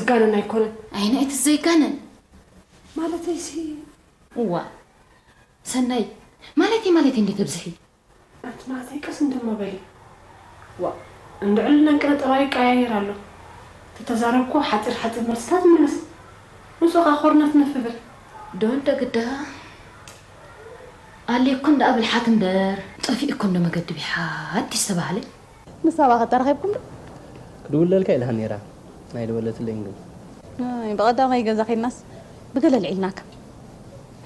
ጋነን ኣይኮነን። ኣይነ እቲ ዘይጋነን። ማለተይሲ እዋ ሰናይ ማለተይ ማለተይ እንዴት ተብዝሒ ኣንቲ ናተይ ቀስ እንደሞ በሊ። ዋ እንድዕልና እንቅረ ጠባይ ይቀያየር ኣሎ። ተተዛረብኩ ሓፂር ሓፂር መልስታት ምልስ። ንሱ ኸዓ ኮርነት ነፍብር። ዶ እንደ ግዳ ኣልየኩ እንደ ኣብልሓት እምበር ጠፊእኩ እንደ መገዲ ቢሓት ዝተባህለ። ምስ ኣባኺ ተራኺብኩም ዶ? ክድውለልካ ኢላኒ ነይራ ኣይደወለትለይን ግን። ኣይ፣ ብቐዳማይ ገዛ ኸይድናስ ብገለ ኣልዒልናካ።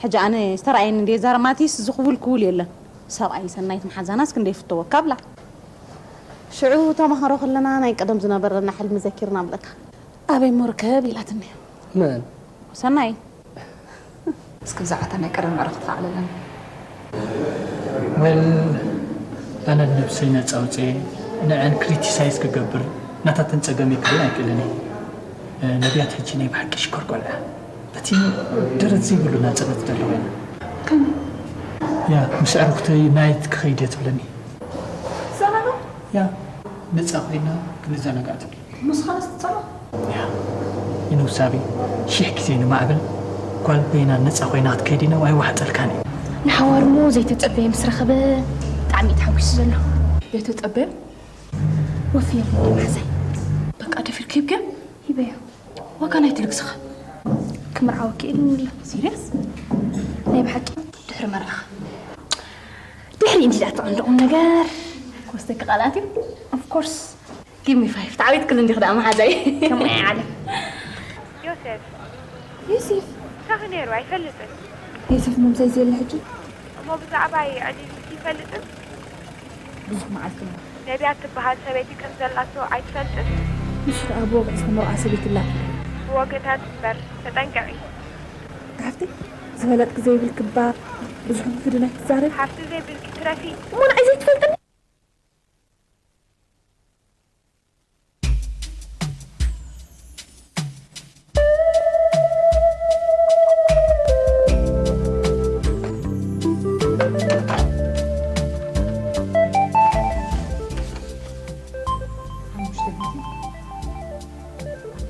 ሕጂ ኣነ ዝተረኣየኒ እንድየ ዛረብ ማቲስ ዝኽውል ክውል የለን። ሰብኣይ ሰናይት መሓዛናስ ክንደይ ይፍተወካ ብላ። ሽዑ ተማሃሮ ከለና ናይ ቀደም ዝነበረና ሕልሚ ዘኪርና ብለካ። ኣበይ እሞ ርከብ ኢላትኒ። መን? ሰናይ። እስኪ ብዛዕባ እታ ናይ ቀደም ኣዕሩኽትኻ ኣዕልለኒ። Well ኣነ ንነብሰይ ነጻ ኣውጽኤ ንዐን criticize ክገብር ናታተን ጸገም ክሪኤን ኣይክእልን እየ። ነብያት ሕጂ ናይ ብሓቂ ሽኮር ቆልዓ በቲ ደረት ዘይብሉ ናጽነት ደለዎ ኢና። ያ ምስ ኣዕሩኽተይ night ክኸይድ እየ ትብለኒ። ያ ነጻ ኮይና ክንዘናጋዕ ትብል። ንስኻ ነስ ትጸልኦ? You know ሳቢ፣ ሽሕ ግዜ ንማዕብል ጓል በይና ነጻ ኮይና ክትከይድ ኢና ዋይ ዋሕጠልካን እዩ። ንሓዋሩ እሞ ዘይተጸበየ ምስ ረኸበ ብጣዕሚ እዩ ተሓጒሱ ዘሎ። ዘይተጸበየ ወፍየሉ መሓዛይ። በቃ ደፊርኪ ሂብክዮ? ሂበዮ። ዋጋ ናይቲ ልግስኻ። ክምርዓወኪ ኢሉኒ ኣሎ። Serious? ናይ ብሓቂ? ድሕሪ መርዓኻ። ድሕሪ እንዲ ዳኣ ተቐንደ ቁምነገር። ክወስደኪ ቃላት እዩ? Of course. Give me five. ተዓዊትክሉ እንዲኺ ደኣ መሓዛይ። ከምኡ እያ ዓለም። ዮሴፍ ዮሴፍ። እንታይ ነይሩ ኣይፈልጥን። ዮሴፍ ምምሳይ ዘየለ ሕጂ? እሞ ብዛዕባይ ኣዕሊሉኪ ይፈልጥን? ብዙሕ መዓልቲ እሞ። ነብያት ትበሃል ሰበይቲ ከም ዘላቶ ኣይትፈልጥን? ንሱ ደኣ ብወግዒ ዝተመርዓ ሰበይቲ ኣላቶ። ብወግዕታት እምበር ተጠንቀቒ። ኣንታ ሓፍተይ ዝፈለጥኪ ዘይብልኪ እባ ብዙሕ ንፍድን ኣይትዛረቢ። ሓፍቲ ዘይብልኪ ትረፊ። እሞ ንዓይ ዘይትፈልጥኒ?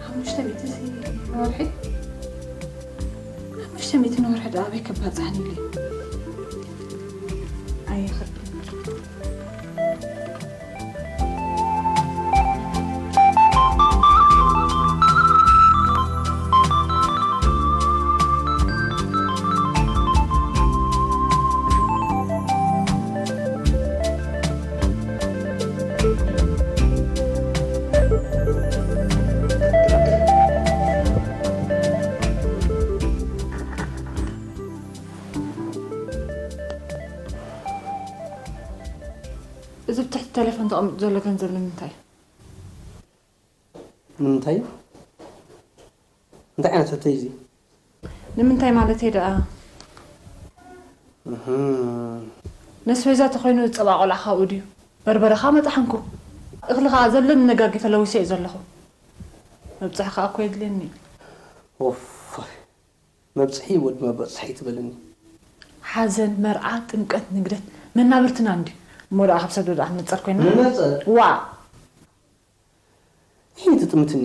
ሓሙሽተ ሚእቲ ንወርሒ? ሓሙሽተ ሚእቲ ንወርሒ ደኣ ኣበይ ከባጽሓኒ ኢለ ኣይኽእል። እዚ ብትሕቲ ቴሌፎን ተቐሚጡ ዘሎ ገንዘብ ንምንታይ እዩ? ንምንታይ? እንታይ ዓይነት ሕቶ እዩ እዚ? ንምንታይ ማለተይ ደኣ? እህ። ነስቤዛ ተኾይኑ ዝፀባ ቆልዓ ካብኡ ድዩ? በርበረ ከዓ መጥሓንኩ። እኽሊ ከዓ ዘለኒ ነጋጊፈ ለዊሰ እየ ዘለኹ። መብፅሒ ከዓ እኮ የድልየኒ እዩ። ኦፍ። መብፅሒ ወዲ መበፅሒ ኣይትበልኒ። ሓዘን፣ መርዓ፣ ጥምቀት፣ ንግደት መናብርትና እንድዩ። እሞ ደኣ ካብ ሰብ ደኣ ክንነፀር ኮይና? ንነፀር? ዋእ! ይህን ትጥምትኒ።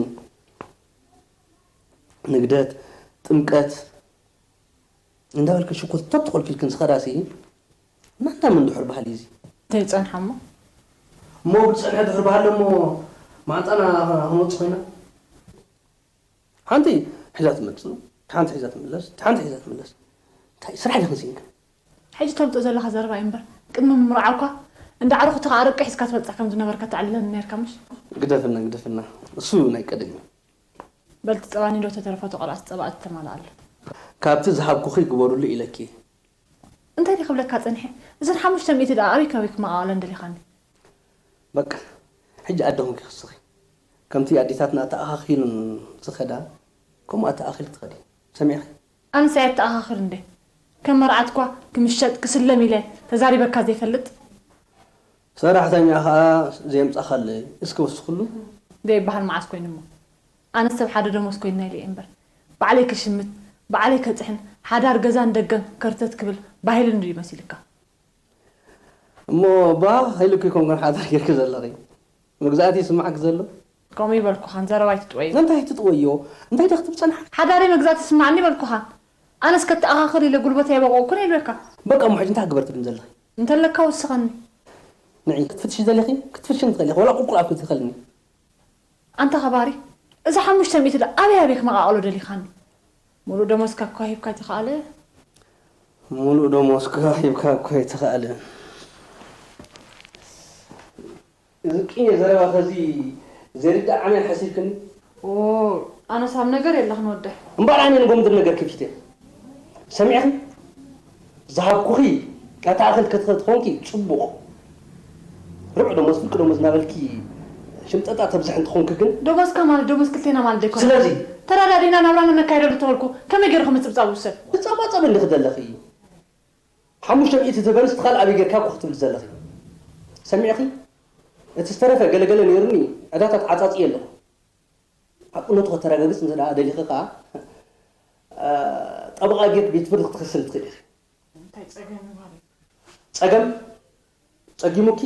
ንግደት፣ ጥምቀት እንዳበልኪ ሽኮር ተተኾልኪልክን ዝኸዳሲ እና እንዳ መን ድሑር ባህሊ እዚ? እንታይ ይጸንሓ እሞ? እሞ ብዝጸንሐ ድሑር ባህሊ እሞ ማዕጣና ክንወጽእ ኮይና? ሓንቲ ሒዛ ትመጽእ፣ ሓንቲ ሒዛ ትምለስ፣ ሓንቲ ሒዛ ትምለስ። እንታይ ስራሕ ዲኽን ስኢንክን? ሕጂ ተምጽኦ ዘለኻ ዘረባ እዩ እምበር፣ ቅድሚ ምምርዓው እኳ እንዳ ኣዕሩኽትኻ ኣረቂ ሒዝካ ትመጽእ ከም ዝነበርካ ተዕልለኒ ነይርካ ምሽ? ግደፍና፣ ግደፍና። እሱ ናይ ቀደም እዩ። በል እቲ ጸባ ኒዶ ተተረፈ እቲ ቆልዓስ ጸባ እተማልኣሉ። ካብቲ ዝሃብኩኺ ግበርሉ ኢለኪ። እንታይ ድየ ክብለካ ጸኒሐ? እዘን ሓሙሽተ ሚእቲ ደኣ ኣበይ ካበይ ክመቓቐለን ደሊኻኒ? በቃ ሕጂ ኣደ ኹንኪ ክስኺ። ከምቲ ኣዴታትና ተኣኻኺሉን ዝኸዳ ከምኡ ኣተኣኺልኪ ትኸዲ። ሰሚዕኺ? ኣነስ ኣየ ኣተኣኻኽል እንዴ? ከም መርዓት እኳ ክምሸጥ ክስለም ኢለ ተዛሪበካ ዘይፈልጥ? ሰራሕተኛ ኸኣ ዘየምጻኻለይ እስከ ወስኽሉ። ዘይበሃል መዓስ ኮይኑ እሞ? ኣነስ ሰብ ሓደ ደሞዝ ኮይንና ኢለ እየ እምበር ባዕለይ ክሽምት ባዕለይ ከጥሕን ሓዳር ገዛን ደገን ከርተት ክብል ባሂሉኒ ድዩ መሲልካ? እሞ ባህ ኢሉኪ ይኮንኩን ሓዳር ጌርኪ ዘለኺ። መግዛእቲ ይስምዓኪ ዘሎ? ከምኡ ይበልኩኻን ዘረባ ኣይትጥወዮ። ንምንታይ ትጥወዮ? እንታይ ዶ ክትብል ጸናሕካ? ሓዳረይ ምግዛእ ትስማዓኒ ይበልኩኻን። ኣነስ ከተኣኻኽል ኢለ ጉልበተይ የበቑ እኮ ኢልካ። በቃ እሞ ሕጂ እንታይ ክግበር ትብልኒ ዘለኺ? እንተለካ ወስኸኒ። ንዒ ክትፍትሺ ደሊኺ ክትፍትሽኒ ትኽእሊ ኢኺ፣ ዋላ ቁልቁል ኣብ ክትኸልኒ። ኣንታ ኸባሪ፣ እዚ ሓሙሽተ ሚእቲ ዶ ኣበይ ኣበይ ክመቓቕሎ ደሊኻኒ? ሙሉእ ደሞዝካ እኳ ሂብካ ኣይተኸኣለ። ሙሉእ ደሞዝካ ሂብካ እኳ ኣይተኸኣለ። እዚ ቅኔ ዘረባ ኸዚ ዘይርዳእ ዓሚል ሓሲብክኒ? ኦ፣ ኣነስ ኣብ ነገር የለኽን ወደይ። እምበኣር ኣነ ንጎምድር ነገር ከፊተ። ሰሚዕኺ? ዝሃብኩኺ ኣታእኽል ክትኾንኪ ጽቡቕ። ርብዒ ደሞዝ ፍርቂ ደሞዝ እናበልኪ ሽምጠጣ ተብዝሒ እንተኾንኪ ግን። ደሞዝካ ማለት ደሞዝ ክልቴና ማለት ዶ ኣይኮነን? ስለዚ? ተረዳዲእና ናብራና ነካይደሉ እንተበልኩ ከመይ ገይሩ ክምጽብጻብ ይውሰድ? ትጸባጸቢ እንዲኺ ዘለኺ። ሓሙሽተ ሚእቲ ትህበንስ እቲ ካልእ ኣበይ ጌርካ እኮ ክትብሊ ዘለኺ። ሰሚዕኺ? እቲ ዝተረፈ ገለገለ ነይሩኒ ዕዳታት ዓጻጽየ ኣለኹ። ሓቅነቱ ከተረጋግጽ እንተ ደኣ ደሊኺ ከኣ፣ ጠበቓ ጌርኪ ቤት ፍርዲ ክትከስኒ ትኽእሊ ኢኺ። እንታይ ጸገም እዩ ማለት? ጸገም? ጸጊሙኪ?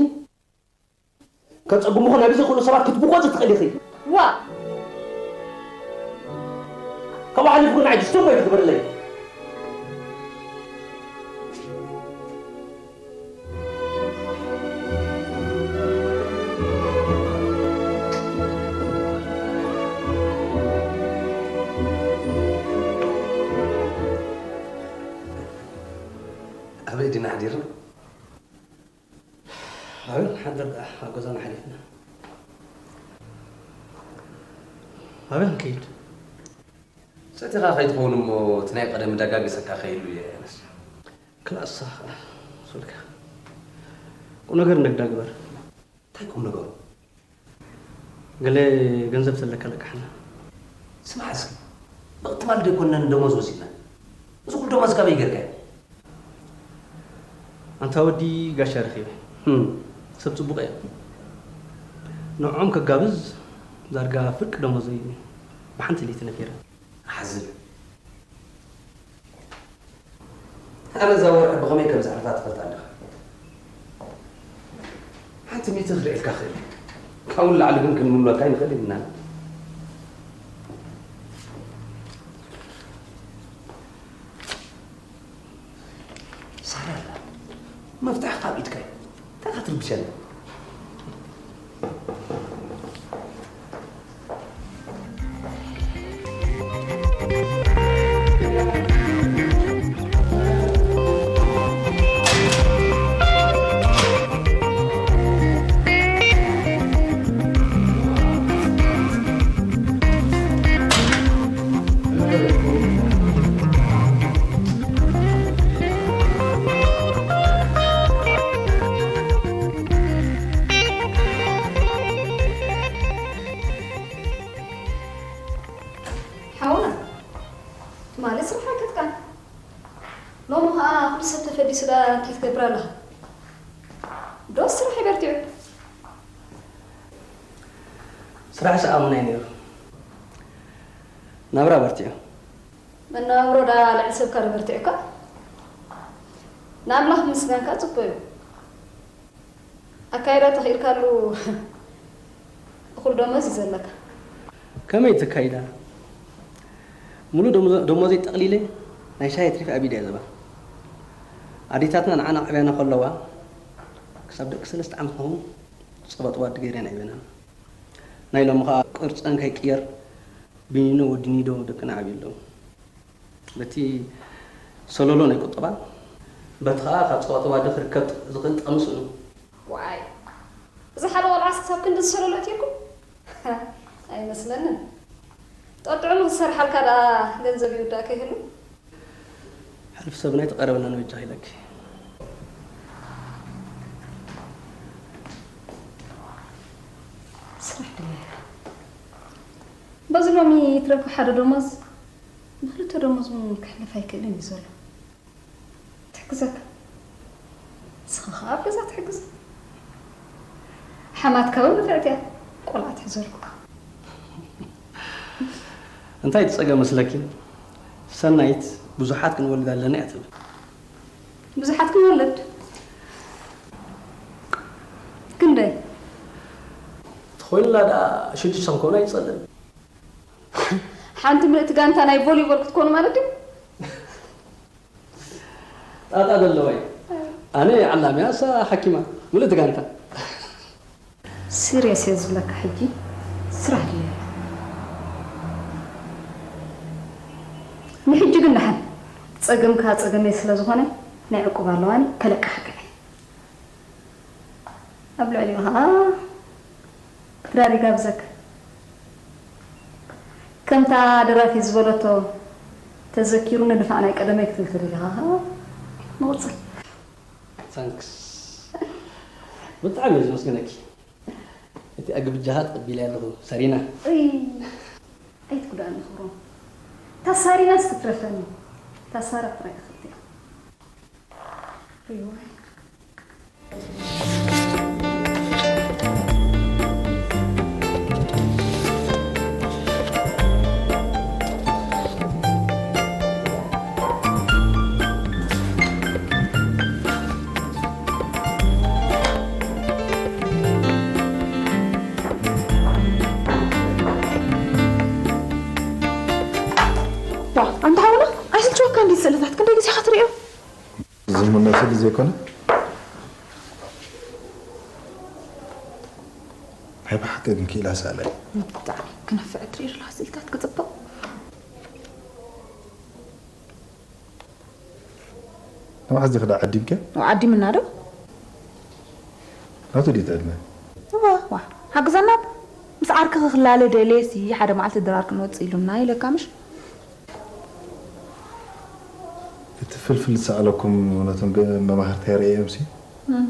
ከጸግሙኺ ናብ ዘይክእሉ ሰባት ክትብቆጺ ትኽእሊ ኢኺ። ዋእ! ካብኡ ሓሊፉ ግን ንዓይ ጅስቶ እሞ እዩ ክትግበረለይ። ኣበይ ዲና ሓዲርና? ኣበይ ክንሓድር ደኣ ኣብ ገዛና ሓሊፍና። ኣበይ ክንከይድ? ሰቲኻ ከይትኸውን እሞ እቲ ናይ ቀደም ደጋጊሰካ ከይህሉ እየ ኣነስ። ክላእ ንስኻ ኸኣ ሱልካ ቁም ነገር እንደግዳ ግበር። እንታይ ቁም ነገሩ? ገለ ገንዘብ ተለካ ለቃሕና። ስማዕ እስኪ፣ ምቕትማል ዶ ኣይኮንናን ደሞዝ ወሲድና? እዚ ኩሉ ደሞዝ ካበይ ጌርካዮ? ኣንታ ወዲ ጋሻ ረኺበ። ሰብ ጽቡቕ እያ። ንዕኦም ከጋብዝ ዳርጋ ፍርቂ ደሞዘይ ብሓንቲ ለይቲ ነፊረ። ኣሕዝን። ኣነ እዛ ወርሒ ብኸመይ ከም ዘሕልፋ ትፈልጣ ኣለኻ። ሓንቲ ሚእቲ ክርእየልካ እኽእል እየ። ካብኡ ንላዕሊ ግን ክንምልመለካ ኣይንኽእል ኢና። ሳራ ኣላ። መፍትሒ ካብ ኢድካ እዩ። እንታይ ኢኻ ትርብሸና? ሓውና፣ ትማሊ ስራሕ ኣይከድካን። ሎሚ ኸኣ ኩሉ ሰብ ተፈሊሱ ደኣ እንታይ ትገብር ኣለኻ? ዶስ ስራሕ እዩ በርቲዑ? ስራሕ ሰኣሙን እዩ ነይሩ። ናብራ በርቲዑ። መነባብሮ ደኣ ልዕሊ ሰብካ ዶ በርቲዑካ? ንኣምላኽ ምስጋንካ ጽቡቕ እዩ። ኣካይዳ ተኺእልካሉ እኹል ደሞዝ እዩ ዘለካ። ከመይ ተካይዳ? ሙሉእ ደሞ- ደሞዘይ ጠቕሊለ ናይ ሻሂ ኣትሪፈ ኣብ ኢደይ እየ ዘባ። ኣዴታትና ንዓና ከዕብያና ከለዋ ክሳብ ደቂ ሰለስተ ዓመት ንኸውን ጸባጥባድ ገይረን ኣዕብየናና። ናይ ሎሚ ኸኣ ቅርጸን ከይቅየር ቢኒኖ ወዲ ኒዶ ደቅና ዓብዩ ኣለዉ። በቲ ሰሎሎ ናይ ቁጠባ በቲ ኸኣ ካብ ጸባጥባድ ክርከብ ዝኽእል ጠምሱ ነው። ዋይ እዚ ሓደ ቆልዓስ ክሳብ ክንድዚ ሰሎሎ ኣእትየኩም? ኣይመስለንን። ጠጥዑሙ ክሰርሓልካ ደኣ ገንዘብ ይውዳእ ከይህሉ። ሕሉፍ ሰብና ኣይተቐረበና ንበጃኺ ኢለኪ። ስራሕ ድለያ። በዚ ሎሚ ትረክቦ ሓደ ደሞዝ ንኽልተ ደሞዝ እውን ከሕልፍ ኣይክእልን እዩ ዘሎ። ትሕግዘካ። ንስኻ ኸኣ ኣብ ገዛ ትሕግዝ። ሓማትካ እውን ንፍዕቲ እያ። ቆልዓ ትሕዘሉ። እንታይ እቲ ጸገም መስለኪ? ሰናይት ብዙሓት ክንወልድ ኣለና እያ ትብል። ብዙሓት ክንወልድ? ክንደይ? እቲ ኮይኑላ ደኣ ሽዱሽተ ክንከውን ኣይጸልእን። ሓንቲ ምልእቲ ጋንታ ናይ ቮሊቦል ክትኮኑ ማለት ድዩ? ጣጣ ዘለዋይ። ኣነ ዓላምያ፣ እሳ ሓኪማ። ምልእቲ ጋንታ። ሲርየስ እየ ዝብለካ ሕጂ ስራሕ ድየ? ንሕጂ ግን ደሓን ጸገምካ ጸገመይ ስለ ዝኾነ ናይ ዕቁብ ኣለዋኒ ከለቅሓካ እየ። ኣብ ልዕሊኡ ኸዓ ክራር ይጋብዘካ። ከምታ ደራፊ ዝበለቶ ተዘኪሩ ንድፋዕ ናይ ቀደመይ ክትብል ተደሊኻ ኸዓ ንቕጽል። ታንክስ። ብጣዕሚ እየ ዘመስግነኪ። እቲ ኣግብጃኻ ተቐቢለ ኣለኹ ሰሪና። እይ፣ ኣይትጉዳእኒ ክብሮም። እታ ሳሪናስ ትትረፈኒ። እታ ሳራ ጥራይ እያ ክልቲኣ። እዋይ። ዋ፣ ኣንታ ሓውና፣ ኣይስልችወካ እንዲ ስእልታት ክንደይ ግዜ ኢኻ ትርእዮ? ዝሙነ ስእሊ ዘይኮነ፣ ናይ ብሓቂ ግን ክኢላ ሰኣላይ። ብጣዕሚ ክነፍዕ ትርኢ ዘለኻ ስእልታት ክጽብቕ። ንመዓስ ዲኺ ደኣ ዓዲምክዮ? ዓዲምና ዶ? ናቱ ድዩ እቲ ዕድመ? እዋ፣ ዋ፣ ሓግዘና። ምስ ዓርክኺ ክላለ ደልየሲ ሓደ መዓልቲ ድራር ክንወጽእ ኢሉና ኢለካ ምሽ? እቲ ፍልፍል ዝሰኣለኩም ነቶም ገ-፣ መማህርተይ ርእዮምሲ፣ እም።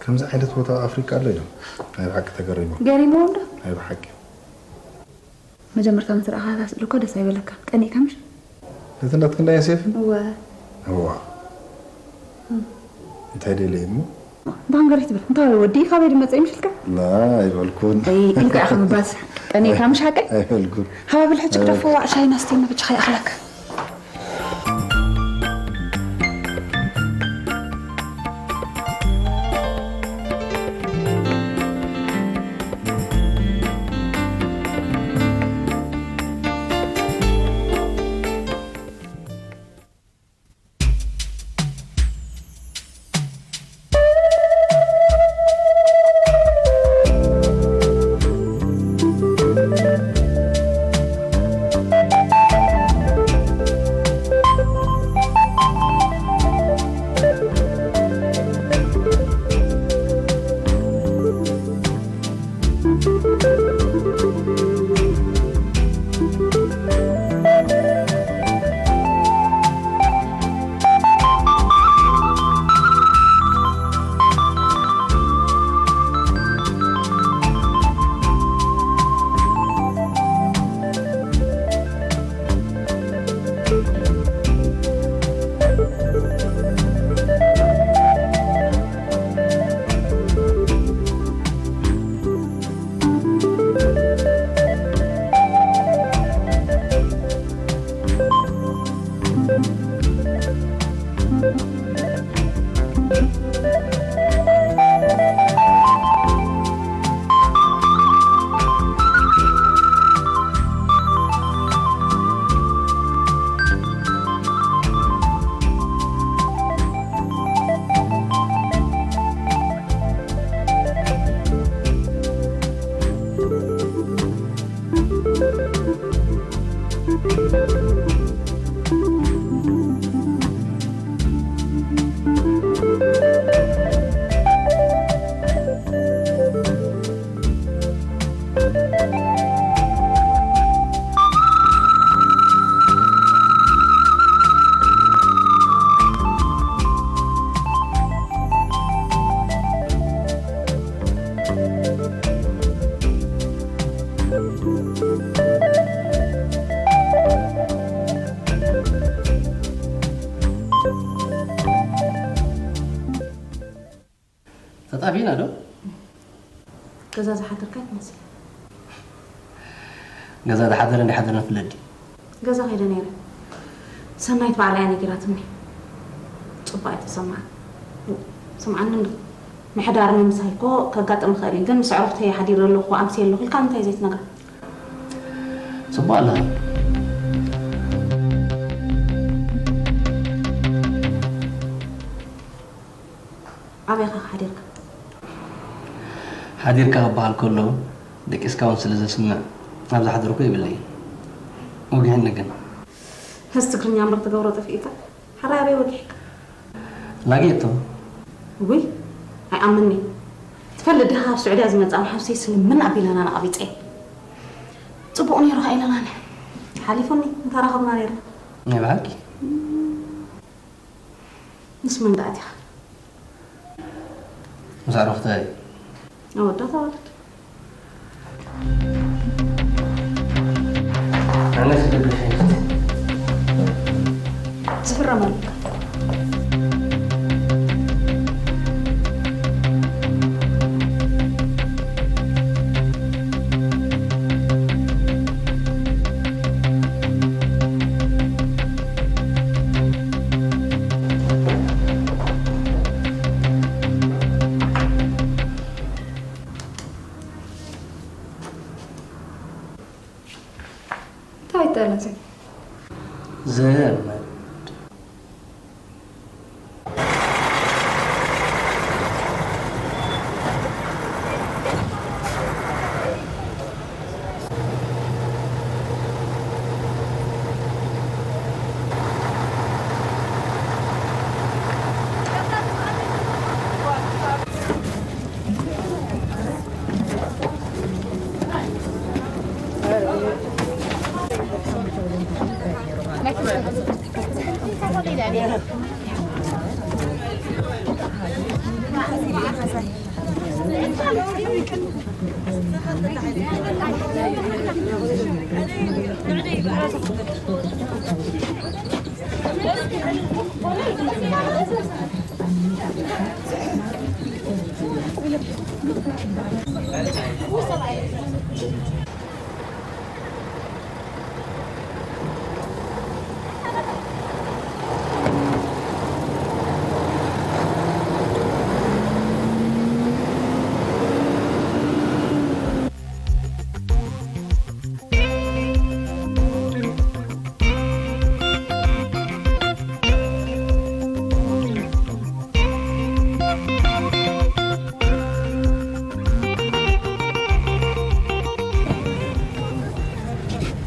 ከምዚ ዓይነት ቦታ ኣብ ኣፍሪቃ ኣሎ ኢሎም ናይ ብሓቂ ተገሪሞም። ገሪምዎም ዶ? ናይ ብሓቂ። መጀመርታ ምስ ረኣኻ እታ ስእሊ እኮ ደስ ኣይበለካን። ቀኒእካ ምሽ? ነቲ ናትክን ናይ ዮሴፍን? እወ። እዋ። እም። እንታይ ደልየ እሞ? ብሃንገር ትብል። እንታይ ወዲ ካበይ ድመጽእ ይምሽልካ? ላ፣ ኣይበልኩን። ኣይ፣ ኢልካ ኢኻ ምባል። ቀኒእካ ምሽ ሓቀይ? ኣይበልኩን። ሃባ ብል ሕጂ ክደፎ ዋዕ ሻይ ናስቴና ብቻ ኸይኣኽለካ። ተጣፊእና ዶ? ገዛ ዝሓደርካ ትመስል። ገዛ ዝሓደረ እንዳሓደረ ፍለጥ ድዩ? ገዛ ከይደ ነይረ። ሰናይት ባዕላ እያ ነጊራትኒ። ጽቡቕ ኣይተሰምዓን። ስምዓኒ እንዶ። ምሕዳር ምምሳል እኮ ከጋጥም ይኽእል እዩ፣ ግን ምስ ኣዕሩኽተይ ሓዲረ ኣለኹ፣ ኣምስየ ኣለኹ ኢልካ ንምንታይ ዘይትነግራ? ጽቡቕ ኣለኻ። ኣበይ ኢኻ ሓዲርካ? ሓዲርካ ክበሃል ከሎ ደቂስካ እውን ስለ ዘስምዕ ኣብ ዝሓደርኩ ይብለይ። ወግሐኒ ግን። እዚ ትግርኛ እምበር ትገብሮ ጠፊእካ? ሕራይ ኣበይ ወጊሕካ? ላጌቶ። ውይ፣ ኣይኣምንኒ። ትፈልጥ ዲኻ ካብ ስዑድያ ዝመጽኣ ሓውሰይ ስልምን ኣቢላና ንቐቢጸ። ጽቡቕ ነይሩ ኸኣ ኢለናኒ። ሓሊፉኒ፣ ምተራኸብና ነይርና። ናይ ብሓቂ? ምስ መን ደኣ ዲኻ? ምስ ኣዕሩኽተይ። ኣወዳት ኣዋልድ። ኣነስ ደብሕት። ዝፍረም ኣሎ። እንታይ ጠለዘ? ዘመድ።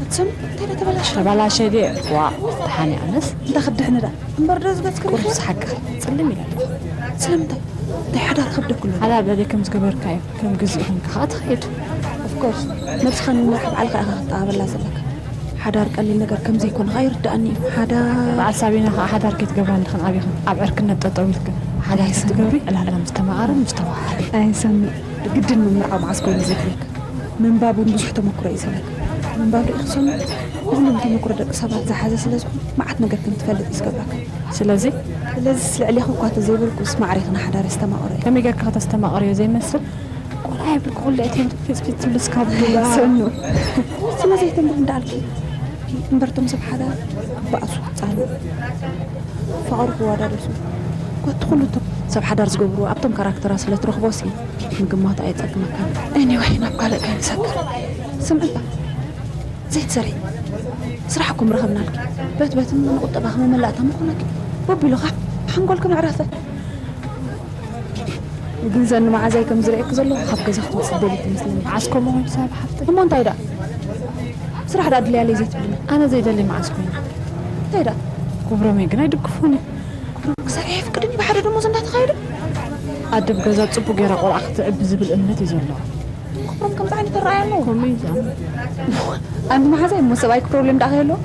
ኣትሰም እንታይ ዳ ተበላሽ? ተበላሸ ድየ? ዋ፣ ተሓኒ ኣነስ። እንዳ ክድሕኒ ዳ እምበር ዶ ዝገጽ ክሪኺ? ቁርስ ሓቅኺ ጽልም ኢለ ኣለኹ። ስለምንታይ? እንታይ ሓዳር ከብደኩ ኣሎ? ሓዳር ደልየ ከም ዝገበርካዮ ከም ግዜኡ ኮንካ ከኣ ትኸይድ። Of course፣ ነብስኻ ንምምራሕ ባዕልኻ ኢኻ ክትጠባበላ ዘለካ። ሓዳር ቀሊል ነገር ከም ዘይኮነ ኸኣ ይርድኣኒ እዩ። ሓዳር በዓል ሳቢና ኸኣ ሓዳር ከይትገብራ እንድኽን ዓቢኽን ኣብ ዕርክነት ጠጠው ኢልክን ሓዳር ኣይሰምዕን። ክትገብሪ ዕላልና ምስ ተማቐረ ምስ ተወሃሃደ። ኣይሰምዕ። ግድን ምምርዓው መዓስ ኮይኑ ዘድልየካ? ምንባብ እውን ብዙሕ ተመክሮ እዩ ዝህበካ። ምንባብ ርኢኺ ሰኑ፣ ንኹሎም ተመክሮ ደቂ ሰባት ዝሓዘ ስለ ዝኾነ፣ መዓት ነገር ከም ትፈልጥ እዩ ዝገብረካ። ስለዚ? ስለዚስ ልዕሌኺ እኳ ተዘይበልኩስ፣ ማዕረ ኢኺ ንሓዳር ዝተማቐረ እዩ። ከመይ ጌርካ ከተስተማቕርዮ ዘይመስል? ቆልዓ የብልኪ፣ ኩሉ እትዮም ፊጽ ፊጽ ትብልስ ካብ ዱላ። ሰኑ፣ ስለ ዘይተንብብ እንዳኣልኪ እምበር፣ እቶም ሰብ ሓዳር ክበኣሱ ጻኑ። ፍቕሪ ክወዳደሱ። ኮቲ ኩሉ እቶም ሰብ ሓዳር ዝገብሩ ኣብቶም ካራክተራት ስለ ትረኽቦሲ ምግማቱ ኣየጸግመካን። Anyway፣ ናብ ካልእ ከይንሰክር። ስምዒ እባ፣ ዘይትሰርሒ። ስራሕ እኮ ምረኸብናልኪ። በት በት ንቁጠባኺ መመላእታ ምኾነኪ። ቦቢሉኻ ሓንጎልኪ መዕረፈ። ግን ዘኒ መዓዛይ ከም ዝርእየኪ ዘለኹ ካብ ገዛ ክትወጽእ ደልየ ትመስለኒ። መዓስ ከምኡ ኮይኑ ሰብ ሓፍተይ? እሞ እንታይ ደኣ? ስራሕ ደኣ ድልያለይ ዘይትብልኒ? ኣነ ዘይደሊ መዓስ ኮይኑ? እንታይ ደኣ? ክብሮመይ ግን ኣይድግፎን እዩ። ክብሮም ክሰርሕ የፍቅድን እዩ ብሓደ ደሞዝ እንዳተኻየደ? ኣደ ብገዛ ጽቡቕ ጌራ ቆልዓ ክትዕቢ ዝብል እምነት እዩ ዘለዎ። ክብሮም ከምዚ ዓይነት ኣረኣእያ ኣለዎ? ከምኡ እዩ ዝኣምን። ኣንቲ መሓዛይ እሞ ሰብኣይኪ ፕሮብሌም ደኣ ከየለዎ?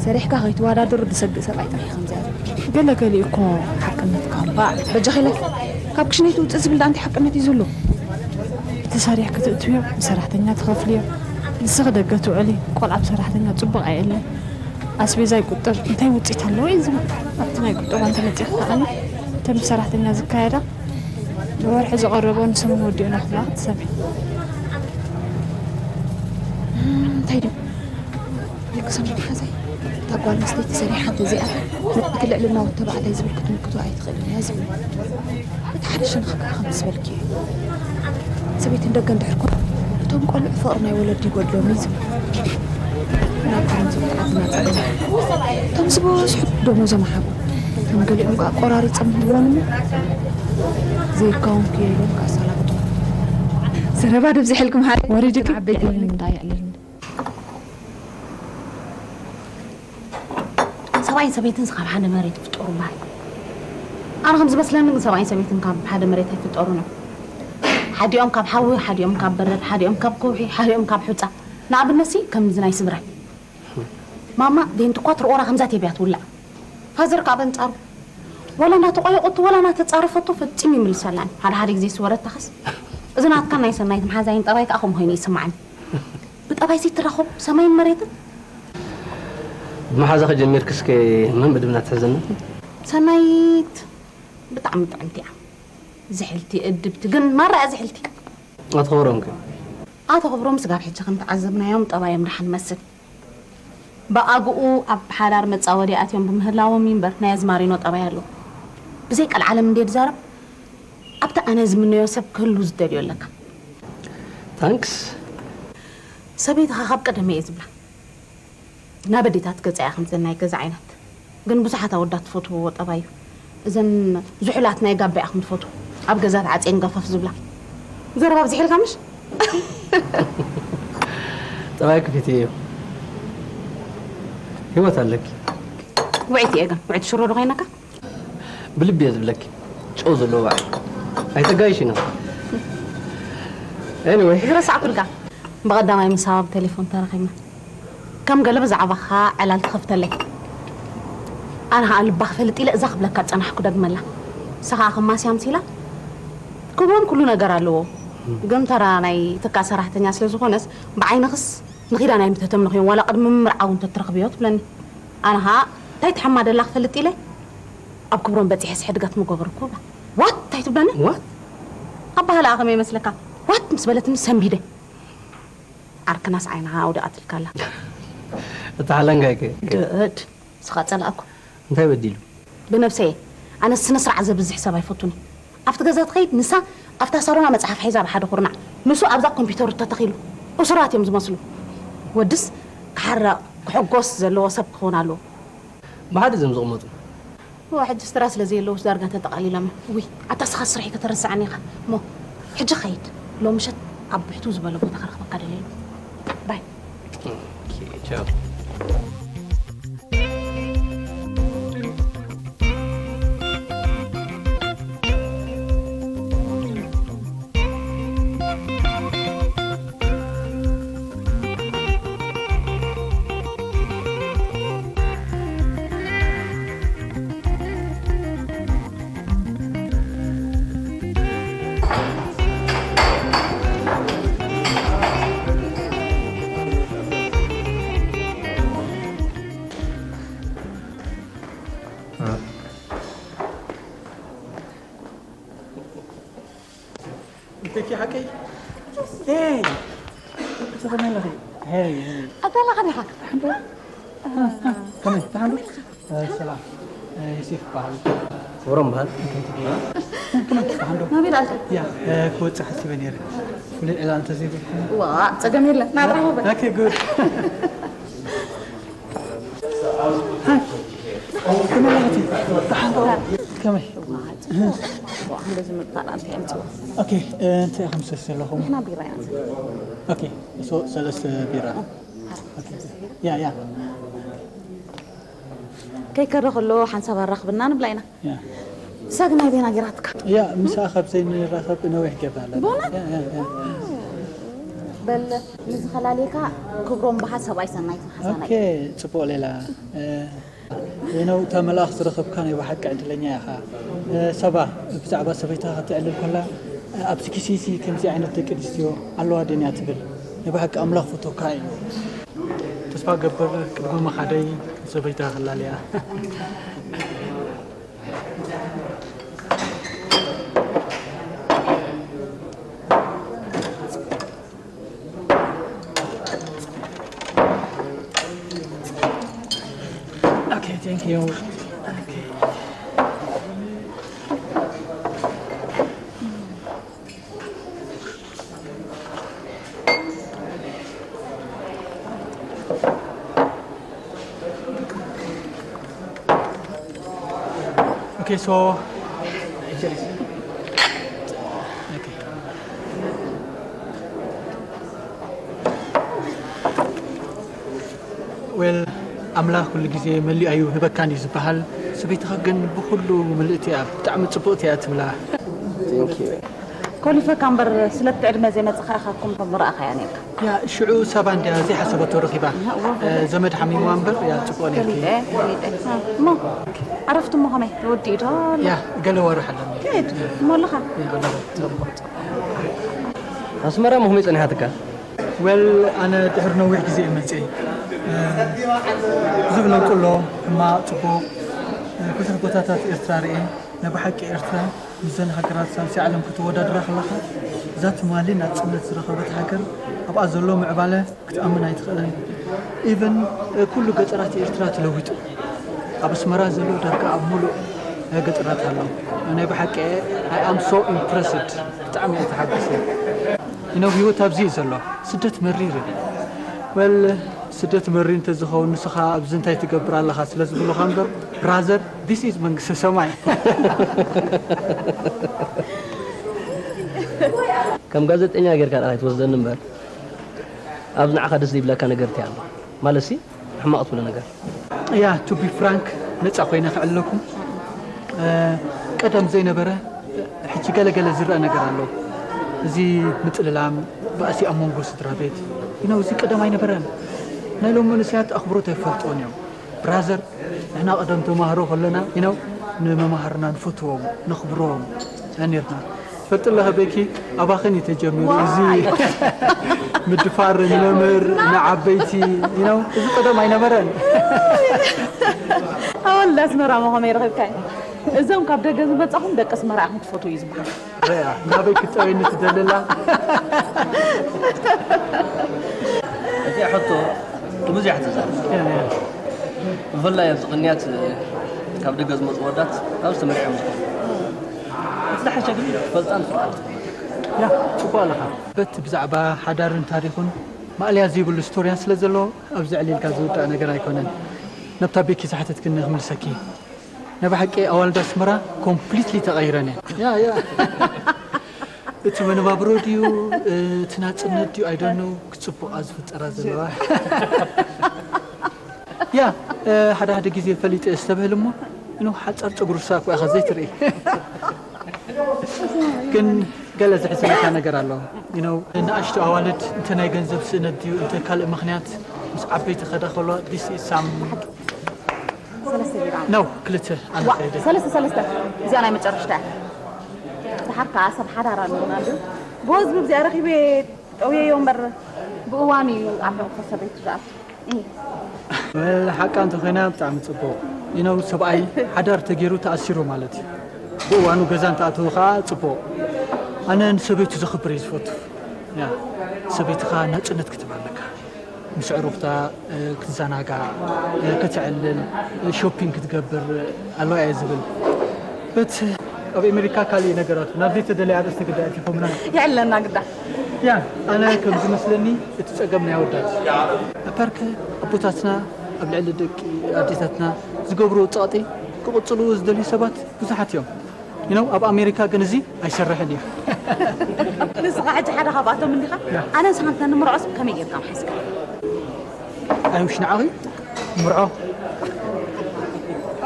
ሰሪሕካ ከይትወዳደሩ ዝሰግእ ሰብኣይ ጥራሕ እዩ ከምዚ ያለ። ገለ ገሊኡ እኮ ሓቅነት ክህሉ። ባእ፣ በጃኺ ኢለኪ። ካብ ክሽነይ ትውፅእ ዝብል ደኣ እንታይ ሓቅነት እዩ ዘሎ? እቲ ሰሪሕኪ ትእትውዮ፣ ንሰራሕተኛ ትኸፍልዮ። ንስኺ ደገ ትውዕሊ፣ ቆልዓ ብሰራሕተኛ ፅቡቕ ኣየለን። ኣስቤዛ ይቁጠብ፣ እንታይ ውፅኢት ኣለዎ እዩ ዝብል። ኣብቲ ናይ ቁጠባ እንተመፂእኺ ከዓኒ፣ እተን ብሰራሕተኛ ዝካየዳ፣ ንወርሒ ዝቐረቦ ንሰሙን ወዲኡ ናኽፍላ ክትሰምዒ። እንታይ ድዩ? ልክ ሰሙን ሓዘይ። እታ ጓል ኣንስተይቲ ሰሪሓ እንተዘይኣትያ፣ ነቲ ልዕልና ወዲ ተባዕታይ ዝብል ክትምክቶ ኣይትኽእልን እያ ዝብል። እቲ ሓደ ሸነኽ ከዓ ከምዚ ዝበልክዮ እዩ። ሰበይትን ደገን ድሕር ኮን፣ እቶም ቆልዑ ፍቕሪ ናይ ወለዲ ይጎድሎም እዩ ዝብል። ናብ ዓለም ዝብሉ ዓድና ጸገም። እቶም ዝበዝሑ ደሞዞም ይሃቡ። እቶም ገሊኦም ከዓ ቆራሪጾም ይህብዎም እሞ፣ ዘይካውን ክየሎም ከዓ ኣሳላብጡ። ዘረባ ደብዚሕልኩም ሓደ ወሪድኩም ዓበይቲ የዕልልን እንዳ የዕልልን። ሰብኣይን ሰበይትን ካብ ሓደ መሬት ይፍጠሩ እምበኣር። ኣነ ከም ዝመስለኒ ግን ሰብኣይን ሰበይትን ካብ ሓደ መሬት ኣይፍጠሩን እዮም። ሓዲኦም ካብ ሓዊ፣ ሓዲኦም ካብ በረድ፣ ሓዲኦም ካብ ከውሒ፣ ሓዲኦም ካብ ሑጻ። ንኣብነትሲ ከምዚ ናይ ስድራይ። ማማ ዴንት እኳ ትርኦራ ከምዛ ቴብያ ትውላዕ። ፋዘር ከኣ በንጻሩ። ወላ እናተቋየቖቶ ወላ እናተጻረፈቶ ፈጺሙ ይምልሰላን። ሓደ ሓደ ግዜ ዝወረታኸስ። እዚ ናትካን ናይ ሰናይት መሓዛይን ጠባይ ከኣ ከምኡ ኮይኑ ይስምዓኒ። ብጠባይ ዘይትራኸቡ ሰማይን መሬትን። ብመሓዛኺ ጀሚርክስ ከ መን ብድምና ትሕዘና? ሰናይት ብጣዕሚ ጥዕምቲ እያ። ዝሕልቲ እድብቲ ግን ማራ እያ ዝሕልቲ። ኣትኸብሮም ከ? ኣቶ ክብሮም ስጋብ ሕጂ ከም ተዓዘብናዮም ጠባዮም ደሓን መስል። ብኣግኡ ኣብ ሓዳር መጻወዲ ኣትዮም ብምህላዎም እምበር ናይ ኣዝማሪኖ ጠባይ ኣለዎ። ብዘይ ቀልዓለም እንድየ ዝዛረብ፣ ኣብቲ ኣነ ዝምነዮ ሰብ ክህሉ ዝደልዮ ኣለካ። ታንክስ። ሰበይትኻ ካብ ቀደመ እየ ዝብላ። ናብ ኣዴታት ገዛ እያ ከምዘን ናይ ገዛ ዓይነት። ግን ብዙሓት ኣወዳት ትፈትውዎ ጠባይ እዩ። እዘን ዝሑላት ናይ ጋባ እያ ከም ትፈትው። ኣብ ገዛ ተዓጽየን ገፈፍ ዝብላ። ዘረባ ኣብዚሕልካ ምሽ? ጠባይ ክፊት እዩ። ህይወት ኣለኪ። ውዕይቲ እየ ግን፣ ውዕይቲ ሽሮ ዶ ኮይነካ? ብልቢ እየ ዝብለኪ። ጨው ዘለዎ በዓል። ኣይተጋይሽና። Anyway። ዝረሳዕኩልካ። ብቐዳማይ ምስ ሃዋ ብቴሌፎን ተራኺብና። ከም ገለ ብዛዕባኻ ዕላል ትኸፍተለይ። ኣነ ኸኣ ልባ ክፈልጥ ኢለ እዛ ክብለካ ዝጸናሕኩ ደግመላ። ንሳ ኸኣ ከም ማስያ ኣምሲላ፣ ክብሮም ኩሉ ነገር ኣለዎ። ግን ተራ ናይ ትካል ሰራሕተኛ ስለ ዝኾነስ፣ ብዓይንኽስ ንኺዳን ኣይምተተምንኽዮን፣ ዋላ ቅድሚ ምምርዓው እንተትረኽብዮ ትብለኒ። ኣነ ኸኣ እንታይ ትሕማ ደላ ክፈልጥ ኢለ፣ ኣብ ክብሮም በጺሐስ ሕድገት ምገበርኩ እብላ። ዋት እንታይ ትብለኒ? ዋት? ኣባህላኣ ከመይ ይመስለካ? ዋት ምስ በለትኒ ሰንቢደ። ዓርክናስ ዓይንኻ ኣውዲቓትልካ ኣላ። እታ ሓለንጋይ ከ? ግድ፣ ንስኻ ጸላእኩ። እንታይ በዲሉ? ብነብሰይ እየ። ኣነ ስነ ስርዓት ዘብዝሕ ሰብ ኣይፈቱን እየ። ኣብቲ ገዛ ትኸይድ፣ ንሳ ኣብታ ሳሎና መጽሓፍ ሒዛ ብሓደ ኩርናዕ፣ ንሱ ኣብዛ ኮምፒውተሩ ተተኺሉ። እሱራት እዮም ዝመስሉ። ወድስ ክሓረቕ፣ ክሕጎስ ዘለዎ ሰብ ክኸውን ኣለዎ። ብሓደ እዮም ዝቕመጡ። እዋ ሕጂ ስትራ ስለ ዘየለውስ ዳርጋ ተጠቓሊሎም እዮም። ውይ ኣታ ስኻ ስርሒ ከተረስዓኒ ኢኻ እሞ ሕጂ ኸይድ። ሎም ምሸት ኣብ ብሕትው ዝበለ ቦታ ክረኽበካ ደልየ ኣለኹ። ባይ። ቻው። እንተኪ ሓቀይ ሄይ እቲ ከመይ ኣለኺ? ሄይ ሄይ ኣታ ኣለኻ ዲኻ? ከመይ ተሓንዶ? ሰላም ዮሴፍ ይበሃል። ክብሮም በሃል። ከመይ ተሓንዶ? ናበይ ደኣ? ያ ክወፅእ ሓሲበ ነይረ። ፍሉይ ዕላል እንተዘይብልኩም። ዋ ፀገም የለን ናብራ በል። ኦኬ ጉድ። ከመይ ኣለኺ? ደሓን ዶ? ከመይ? ዋ፣ ጽቡቕ። ዋ፣ እንደዚ ምባል ኣንተ የምጽኦ። ኦኬ፣ እ፣ እንታይ ኢኹም ሰስ ዘለኹም? ንሕና ቢራ ኢና ንሰቲ። ኦኬ፣ እሶ ሰለስተ ቢራ። እ። ኦኬ። ያ፣ ያ። ከይከረ ከሎ ሓንሳብ ኣራኽብና ንብላ ኢና። ያ። ንሳ ግን ኣበየና ጌራትካ? ያ፣ ምሳኣ ካብ ዘይንራኸብ ነዊሕ ገብራ ኣለና። በእውነት? ያ፣ ያ፣ ያ። በል፣ ንዝኸላለየካ ክብሮም በሃል ሰብኣይ ሰናይት መሓዛና ኦኬ፣ እዩ። ጽቡቕ ሌላ። እ፣ ሄኖው፣ እታ መልኣኽ ዝረኸብካ ናይ ብሓቂ ዕድለኛ ኢኻ። እ፣ ሰባ፣ ብዛዕባ ሰበይትኻ ከተዕልል ከላ፣ እ፣ ኣብዚ ኪሲሲ ከምዚ ዓይነት ደቂ ኣንስትዮ ኣለዋ ድንያ ትብል። ናይ ብሓቂ ኣምላኽ ፈቶካ እዩ። ተስፋ ገብር፣ ቅድሚ ምኻደይ ሰበይትኻ ከላልያ። So, okay. Well, ኣምላኽ ኩሉ ግዜ መሊኡ እዩ ህበካን እዩ ዝበሃል። ሰበይትኻ ግን ብኩሉ ምልእቲ እያ፣ ብጣዕሚ ጽቡቕቲ እያ ትብላ። ኮሊፈካ እምበር ስለቲ ዕድመ ዘይመጽኻ ኢኻ እኮ ምረኣኻያ ነርካ። ያ ሽዑ ሳባ እንድያ ዘይሓሰበቶ ረኺባ። ዘመድ ሓሚምዋ እምበር ያ ጽቡቕ ነርኪ። ፈሊጠ ፈሊጠ። እሞ ዕረፍቲ እሞ ከመይ ተወዲኡ ዶ ኣሎ? ያ ገለ ወርሕ ኣለኒ። ኪድ እሞ ኣለኻ? ያ ኣለኹ። ኣስመራ ምኹመይ ጸኒሓትካ? Well ኣነ ድሕሪ ነዊሕ ግዜ እየ መጽየ። ብዙሕ ለውጢ ኣሎ፣ ሕማቕ ጽቡቕ። ብዙሕ ቦታታት ኤርትራ ርእየ። ናይ ብሓቂ ኤርትራ ምስዘን ሃገራት ሳልሳይ ዓለም ከተወዳድራ ከለኻ እዛ ትማሊ ናጽነት ዝረኸበት ሃገር ኣብኣ ዘሎ ምዕባለ ክትኣምን ኣይትኽእልን። Even ኩሉ ገጠራት ኤርትራ ተለዊጡ። ኣብ ኣስመራ ዘሎ ዳርጋ ኣብ ሙሉእ ገጠራት ኣሎ። ናይ ብሓቂ I am so impressed፣ ብጣዕሚ እየ ተሓጒሰ። You know ህይወት ኣብዚ እዩ ዘሎ። ስደት መሪር እዩ። Well ስደት መሪር እንተዝኸውን ንስኻ ኣብዚ እንታይ ትገብር ኣለኻ ስለ ዝብሉኻ እምበር brother this is መንግስተ ሰማይ። ከም ጋዜጠኛ ጌርካ ደኣ ኣይትወስደኒ እምበር ኣብዚ ንዓኻ ደስ ዘይብለካ ነገር እንታይ ኣሎ? ማለትሲ ሕማቕ ትብሎ ነገር። ያ to be frank ነጻ ኮይነ ክዕለኩም ቀደም ዘይነበረ ሕጂ ገለ ገለ ዝረአ ነገር ኣሎ። እዚ ምጥልላም ባእሲ ኣብ መንጎ ስድራ ቤት you know እዚ ቀደም ኣይነበረን። ናይ ሎም መንእሰያት ኣኽብሮት ኣይፈልጥዎን እዮም። Brother ንሕና ቀደም ተማሃሮ ከለና you know ንመማህርና ንፈትዎም ነኽብሮም ኔርና። ትፈልጢ ኣለኺ ቤኪ ኣባኽን እዩ ተጀሚሩ እዚ ምድፋር ንመምህር ንዓበይቲ you know እዚ ቀደም ኣይነበረን። ኣወልድ ኣስመራ መኾመ ይረኽብካ እዞም ካብ ደገ ዝመጻኹም ደቂ ኣስመራ ኢኹም ትፈትዉ እዩ ዝበሃል። ሪኣ ናበይ ክትጠውየኒ ትደሊ ኣላ። እቲኣ ሕቶ ብዙሕ ትዛረብ። ብፍላይ ኣብዚ ቅንያት ካብ ደገ ዝመፁ ወዳት ካብ ዝተመርሖም ዝኾኑ እቲ ዝሓሸ ግን ትፈልጣ ንፈልጣ ያ ፅቡቅ ኣለኻ። በቲ ብዛዕባ ሓዳርን ታሪኹን ማእለያ ዘይብሉ ስቶርያን ስለ ዘለዎ ኣብዚ ዕሊልካ ዝውዳእ ነገር ኣይኮነን። ነብታ ቤኪ ዝሓተትክኒ ክምልሰኪ። ናይ ብሓቂ ኣዋልድ ኣስመራ completely ተቐይረን እየን። ያ ያ እቲ መነባብሮ ድዩ እቲ ናጽነት ድዩ I don't know ክጽቡቓ ዝፍጠራ ዘለዋ። ያ ሓደ ሓደ ግዜ ፈሊጠ እስተብህል እሞ እኖ ሓጻር ጸጉሪ ሳ እኮ ኢኻ ዘይትርኢ። ግን ገለ ዝሕዝነካ ነገር ኣሎ you know ንኣሽቱ ኣዋልድ እንተ ናይ ገንዘብ ስእነት ድዩ እንተ ካልእ ምኽንያት ምስ ዓበይቲ ከዳ ከሎ this is some ሰለስተ ቢራ no ክልተ ኣነ ዋ ከይደ ሰለስተ ሰለስተ እዚኣ ናይ መጨረሽታ እያ። ድሓር ከዓ ሰብ ሓዳር ኣለና ዶ ብወዝቢ እዚኣ ረኪበ ጠውየዮ እምበር ብእዋኑ እዩ ኣብ ሕቑፎ ሰበይቱ ዝኣቱ። ወል ሓቃ እንተኾይና ብጣዕሚ ጽቡቕ you know ሰብኣይ ሓዳር ተገይሩ ተኣሲሩ ማለት እዩ። ብእዋኑ ገዛ እንተኣተወ ከዓ ጽቡቕ። ኣነ ንሰበይቱ ዘኽብር እየ ዝፈቱ። ያ ሰበይትኻ ናጽነት ክትህባ ኣለካ። ምስ ኣዕሩኽታ ክትዘናጋዕ፣ ከተዕልል፣ ሾፒንግ ክትገብር ኣለዋ እየ ዝብል። በት ኣብ ኣሜሪካ ካልእ ነገራት ናብ ዘይተደለየ ኣርእስቲ ግዳ ኣእቲኹምና። የዕለና ግዳ። ያ ኣነ ከም ዝመስለኒ እቲ ጸገም ናይ ኣወዳት ኣብ ፓርክ ኣቦታትና ኣብ ልዕሊ ደቂ ኣዴታትና ዝገብርዎ ጸቕጢ ክቕጽልዎ ዝደልዩ ሰባት ብዙሓት እዮም። You know ኣብ ኣሜሪካ ግን እዚ ኣይሰርሕን እዩ። ንስኻ ሕጂ ሓደ ካብኣቶም እንዲኻ? ኣነ ንስኻ እንተንምርዖስ ከመይ ጌርካ ምሓዝካ? ኣይሽ ንዓኺ ምርዖ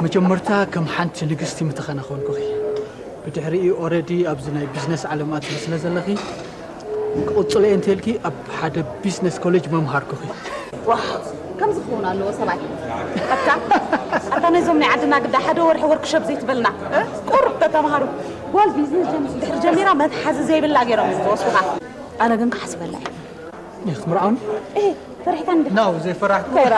መጀመርታ ከም ሓንቲ ንግስቲ ምተኸነ ኮንኩኺ። ብድሕሪኡ ኦረዲ ኣብዚ ናይ ቢዝነስ ዓለም ኣትኺ ስለ ዘለኺ ክቕጽሎ እየ እንተልኪ ኣብ ሓደ ቢዝነስ ኮሌጅ መምሃር ኩኺ። ዋው ከምዚ ክኸውን ኣለዎ ሰብኣይ። ኣታ ኣታ ነዞም ናይ ዓድና ግዳ ሓደ ወርሒ ወርክሾፕ ዘይትበልና ቁሩብ ተተምሃሩ። ጓል ቢዝነስ ጀምስ ድሕሪ ጀሚራ መትሓዚ ዘይብላ ገይሮም ዝወስዱኻ። ኣነ ግን ክሓስበላ እየ። ይኽትምርዓውን እህ ፈሪሕካ እንዲ ናው ዘይፈራሕኩ ፈራ